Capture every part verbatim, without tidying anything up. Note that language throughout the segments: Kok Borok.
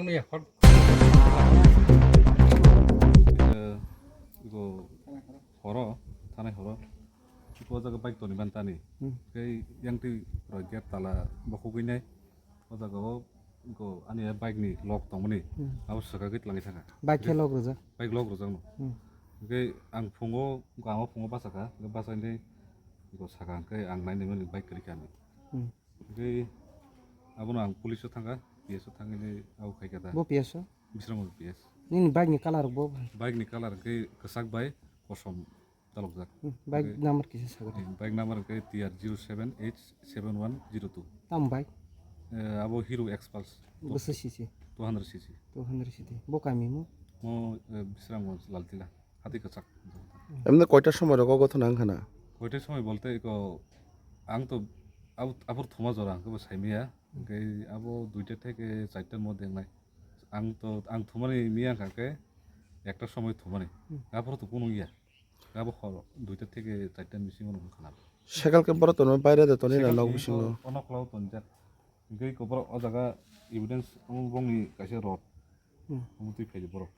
Eh, igo horo, thanai horo. Igo o jaga bike toni man tani. Hmm. Kei yang twi roi gate tala bokogwi nai. O jaga o igo ani bike ni lock tongmani. Hmm. Abo saka gwi twlangwi thangkha. Bike khe lock rwjak? Bike lock rwjak no. Hmm. Kei ang phungo, ang o phungo bachakha, bachai nai igo saka hwnkhe ang nainani bike kwrwi kha ani. Hmm. Hwnkhe abono ang police o thangkha, P S o thangwi abo khaikha da. Bo P S o? Bisramganj P S. Nini bike ni colour bo? Bike ni colour hwnkhe kwchak bai kosom dalokjak. Hmm, bike number kisa sagwi. Hmm, bike number hwnkhe T R zero seven H seven one zero two. Tamo bike? Eh, abo Hero Xpulse. Bwswk C C? Two hundred C C. Two hundred C C. Bo kami mo? Mo, eh, Bisramganj Laltila. Hati kwchak. Emne koita somoi rogo gothona wngkha na? Koita somoi bolte iko ang to abo, abor thuma jora ang kebo saimaya. Hwnkhe abo duita theke charta modhe wngnai. Ang to, ang thumani miya wngkha khe ekta somoi thumani. Hmm. Abor to kunu ya. Abo hor duita theke charta bisingo wngkha na. Sekal khe borok tonwi baire de tonwi na nok bisingo. Ono klau tonjak. Hwnkhe iko borok o jaga evidence omo bongni kaisa rod. Hmm. Omo twi phaidi borok.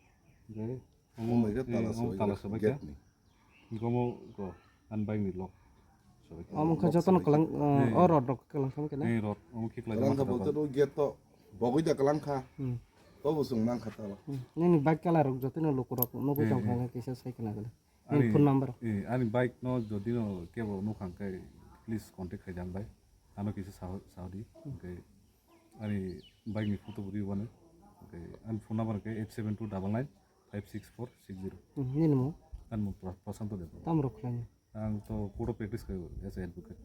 Hwnkhe Omo hwnkhe tala sobai tala kha, sobai kha. Gate ni. Gomo go an bike ni lock. Sobai kha. Omo khe jotono kwlang, eh, o rod rok kwlang thang khe na? Eh, rod, omo khe kwlang kha bolte o gate to bogwi da kwlang kha. Hmm. Tobo chwng mang kha tala. Hmm. Nini bike colour rok jotono luku rok nugwi tong kha kisa sai khna gale. Nini phone number. Eh, ani bike no jodi no kebo nuk kha khe please contact khai jang bai. Ano kisa sao, sao di. Hmm. Hwnkhe Ani bike ni photo bo rw mano. Okay, ani phone number khe eight seven two double nine five six four six zero. Hmm, nini mo? Ani mo Pra-, Prasanto Debbarma. Tamo rok khlai ni? Ang to court of practice khe as a advocate.